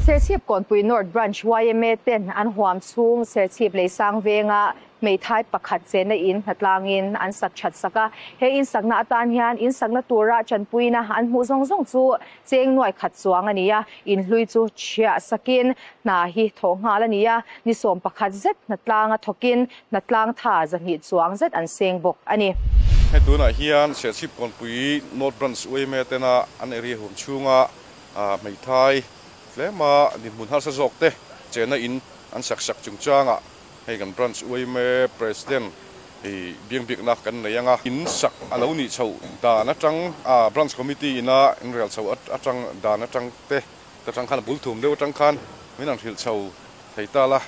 Serchhip Kawnpui North Branch yma ten an huam chhung Serchhip Leisang venga hmeithai pakhat chenna in hnatlangin an sak that sak a. He in sakna atan hian in sakna tura tanpuina an hmuh zawng zawng chu cheng nuai khat chuang a ni a, in hlui chu chhiah sakin hna hi thawh nghal a ni a, ni 11 zet hnatlanga thawkin hnatlang tha 200 chuang zet an seng bawk a ni. Hei tunah hian Serchhip Kawnpui North Branch yma tena an area huam chhunga hmeithai tlema dinhmun harsa zawk te chenna in an sak sak chungchangah hei kan Branch yma President hi biangbiakna kan nei anga in sak a lo nih chhoh dan atang Branch Committee ina in rel chhoh atang dan atang te atang khan a bul thum deuh atang khan min han hrilh chho thei ta la.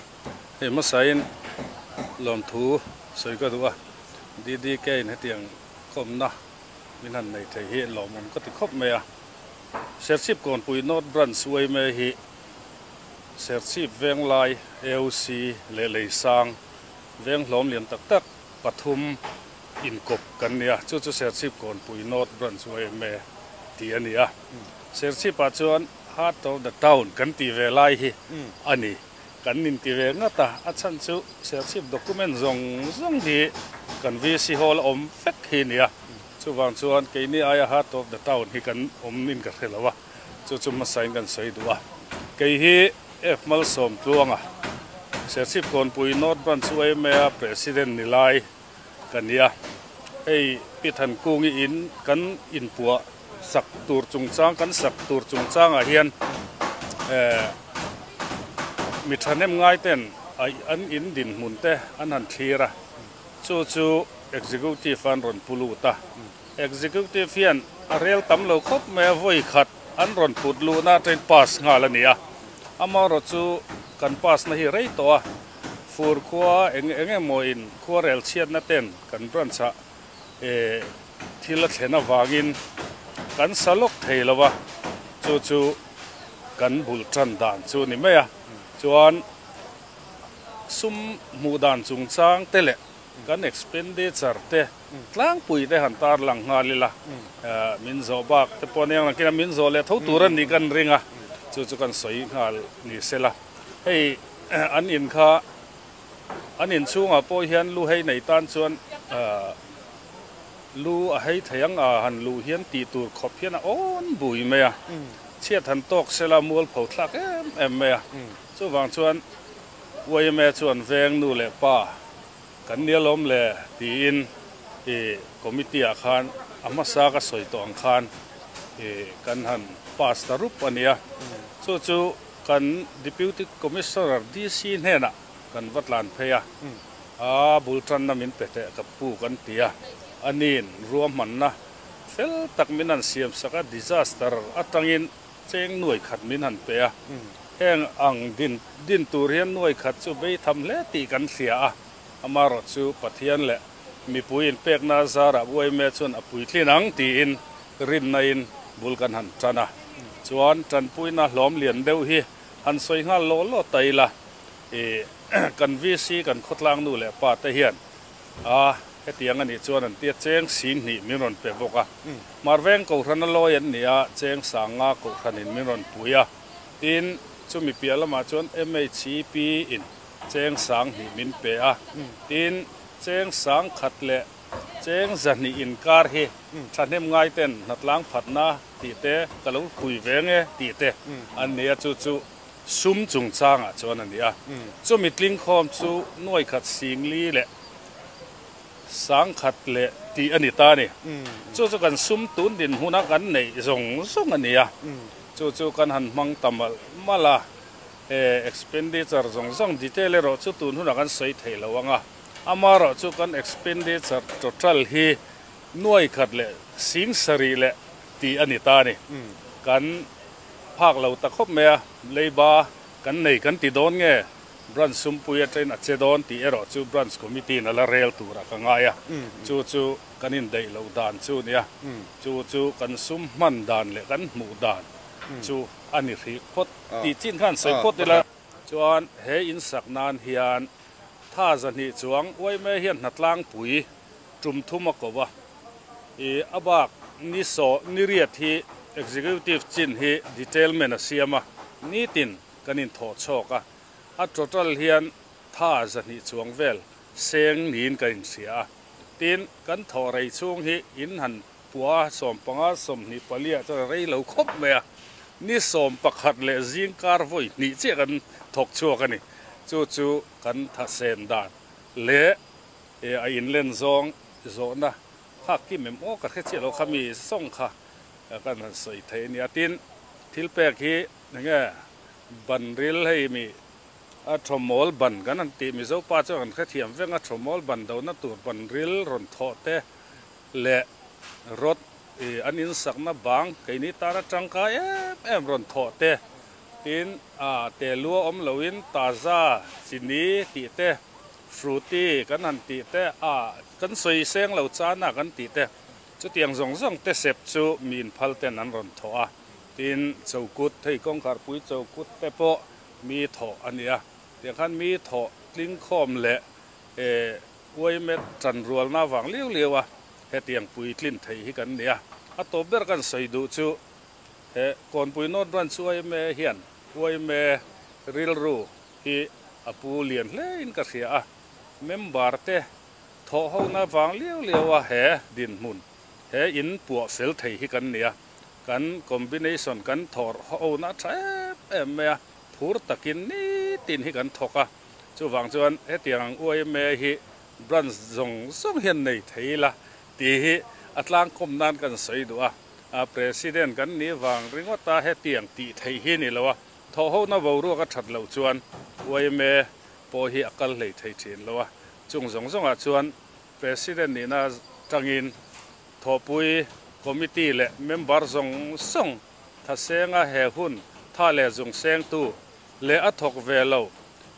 Hei hmasain lawmthu sawi ka duh a, DDK in hetiang kawmna min han nei thei hi lawmawm ka ti khawp mai a. Serchhip Kawnpui North Branch yma hi Serchhip Venglai AOC leh Leisang veng hlawm lian tak tak pathum inkawp kan ni a, chu chu Serchhip Kawnpui North Branch yma tih a ni a. Serchhipah chuan Heart of the Town kan tih ve lai hi a ni. Kan inti ve ngat a, a chhan chu Serchhip document zawng zawng hi kan VC Hall a awm vek hi a ni a, chuvang chuan keini aia Heart of the Town hi kan awm in ka hre lo a, chu chu hmasain kan sawi duh a. Kei hi F Malsawmtluanga, Serchhip Kawnpui North Branch yma President ni lai ka ni a, hei Pi Thankungi in kan inpuah sak tur chungchang kan sak tur chungchangah hian mi thahnem ngai ten an in dinhmun te an han thlir a, chu chu Executive an rawn pu lut a, Executive hian a rel tam lo khawp mai a, vawi khat an rawn put luhna atangin pass nghal a ni a, amaherawh chu kan pass na hi rei tawh a, fur khua eng eng emaw in khua rel chhiatna ten kan branch ah thil a thlen avangin kan sa lawk thei lo a, chu chu kan bul tan dan chu a ni mai a. Chuan sum hmuh dan chungchang te leh kan expenditure te tlangpui te han tar lang nghal ila, min zawh bak te pawh aniang lang khin a, min zawh leh tho tur a nih kan ring a, chu chu kan sawi nghal ni sela. Hei an in kha An inchhungah pawh hian lu hei nei tan chuan lu a hei thei ang a, han luh hian tih tur khawp hian a awn bui mai a, chhiat han tawk sela mualpho thlak em em mai a. Chuvang chuan yma chuan veng nu leh pa kan nia lawm le tiin i committee ah khan a hmasa ka sawi tawh ang khan i kan han pass ta rup a nia. Chu chu kan Deputy Commissioner DC hnenah kan va tlan phei a, a bul tanna min pe teh ka pu kan ti a, a nin ruahmanna fel tak min han siam sak a, disaster atangin cheng nuai khat min han pe a, heng ang din din tur hian nuai khat chu bei tham hle tih kan hria a, amaherawh chu Pathian leh mipui inpekna zarah yma chuan a puitlin ang tiin rinna in bul kan han tan a, chuan tanpuina hlawm lian deuh hi han sawi nghal law law ta ila. I kan VC kan khawtlang nu leh pa te hian a hetiang a nih chuan an tia cheng sing hnih min rawn pe bawk a. Marveng Kohhran a lawi an ni a, cheng sanga Kohhranin min rawn pui a. Tin, chumi piah lamah chuan MHCP in cheng sang hnih min pe a. Tin, cheng sang khat leh cheng zahnih inkar hi thahnem ngai ten hnatlang phatna tih te ka lo pui ve nge tih te an ni a, chu chu Sum chungchangah chuan a ni a, chumi tlingkhawm chu nuai khat singli leh sangkhat leh tih a ni ta a ni. Chu chu kan sum tun dinhmuna kan neih zawng zawng a ni a, chu chu kan han hmang ta malh malh a, he expenditure zawng zawng detail erawh chu tun hunah kan sawi theih lo ang a, amaherawh chu kan expenditure total hi nuai khat leh sing sarih leh tih a ni ta a ni. Kan Phak lo ta khawp mai a, leiba kan nei kan ti dawn nge Branch sumpui atangin a che dawn tih erawh chu Branch Committee in a la rel turah ka ngai a, chu chu kan indaih loh dan chu a nia, chu chu kan sum hman dan leh kan hmuh dan chu a ni hrih phawt tih chin khan sawi phawt ila. Chuan he insak nan hian tha 200 chuang yma hian hnatlangpui tum thum a ko a, I a bak ni saw ni riat hi Executive chin hi detailment a siam a, nitin. kan inthawh chhawk a, a total hian tha 200 chuang vel seng niin ka inhria a. Tin, kan thawh rei chhung hi in han pua 15 24 ah chuan a rei lo khawp mai a, ni 11 leh zingkar vawi hnih chiah kan thawk chhuak a ni. Chu chu kan thasen dan leh a inlen zawng zawhna kha kim em aw ka hre chiah lo kha mi zawng kha kan han sawi thei a nia. Tin, thil pek hi enge ban ril hei mi a thawmawl ban kan han tih Mizo pa chuan kan hrethiam veng a, thawmawl ban dohna tur ban ril rawn thawh te leh rawt an insakna bang keini tana tangkai em em rawn thawh te, tin a te lua awm loin taza chini tih te, fruity kan han tih te, a kan sawi seng lo chana kan tih te, chutiang zawng zawng te sep chu mi inphal ten an rawn thawh a, tin chokut hei kawngkharpui chokut te pawh mi thawh a ni a, tiang khan mi thawh tlingkhawm leh uaimet tanrualna vang liau liau a hetiang puitlin thei hi kan ni a. A tawp ber kan sawi duh chu he Kawnpui North Branch uaime hian uaime rilru hi a pu lian hlein ka hria a, member te thawh hona vang liau liau a he dinhmun he in puah fel thei hi kan ni a, kan combination kan thawh hona a tha em em mai a, phur takin nitin hi kan thawk a, chuvang chuan hetiang ang uaime hi branch zawng zawng hian nei thei ila tih hi a tlangkawm nan kan sawi duh a, President kan nih vang ringawt a hetiang tih theih hi ni lo a, thawhhona boruak a that loh chuan yma pawh hi a kal hlei thei thin lo a, chung zawng zawngah chuan President nihna tangin thawhpui committee leh member zawng zawng thasenga he hun tha leh zung sengtu leh a thawk ve lo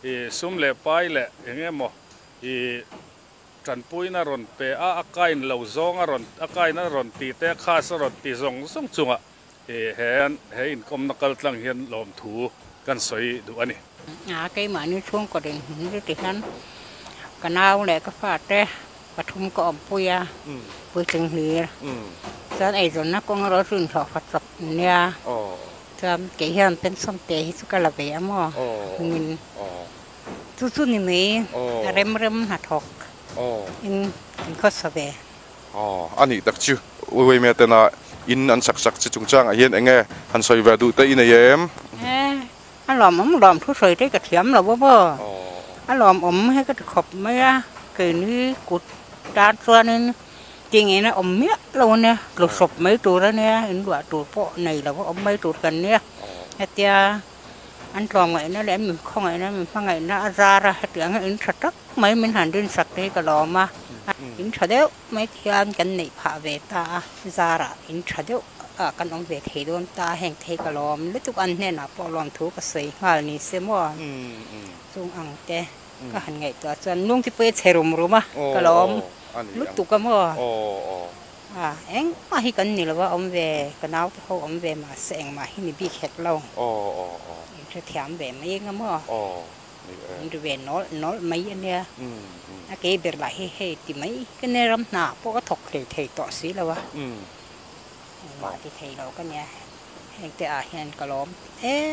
i sum leh pai leh eng emaw i tanpuina rawn pe a, a kain lo zawng a rawn a kain a rawn ti te, khas a rawn ti zawng zawng chungah i he he inkawmna kal tlang hian lawmthu kan sawi duh a ni. A keimahni chhungkaw dinhmun chu tihian ka nau leh ka fate pathum ka awmpui a, puitling hlir chuan eizawnna kawng erawh chu inhlawhfa chawp nia, chuan kei hian pension te hi chu ka la ve a maw hmingin chu chu ni mai rem rem hnathawk in kan khawsa ve. A nih tak chu Uiuaimia tena in an sak sak che chungchangah hian eng nge han sawi ve duh te i nei em? A lawmawm lawm thu sawi te ka thiam lo bawk aw. A lawmawm hi ka ti khawp mai a, keini kut tan chuanin tingin a awm miah lo ania, tlu sawp mai tur ania, in luah tur pawh nei lo a awm mai tur kan nia. Hetia an tlawmngaihna leh an min khawngaihna min hmangaihna a zar a, hetiang hian in tha tak mai min han rinsak te hi ka lawm a, in tha deuh mai te hian kan neih phah ve ta a, zarah in tha deuh ah kan awm ve thei dawn ta a, heng te hi ka lawm lutuk an hnenah pawh lawmthu ka sawi nghal ni se maw chung ang te ka han ngaihtuah chuan lungtipui a chhe rum rum a, ka lawm lutuk a maw. A, engmah hi kan ni lo a, awm ve, ka naute ho awm ve mahse engmah hi ni bik hek lo. In hrethiam ve mai eng a maw? In ri ve nawlh nawlh mai a nia. A kei ber lah hi hei ti mai ka nia ram hna pawh ka thawk hlei thei tawh si lo a. Engmah ti thei lo ka nia. Hengte ah hian ka lawm em.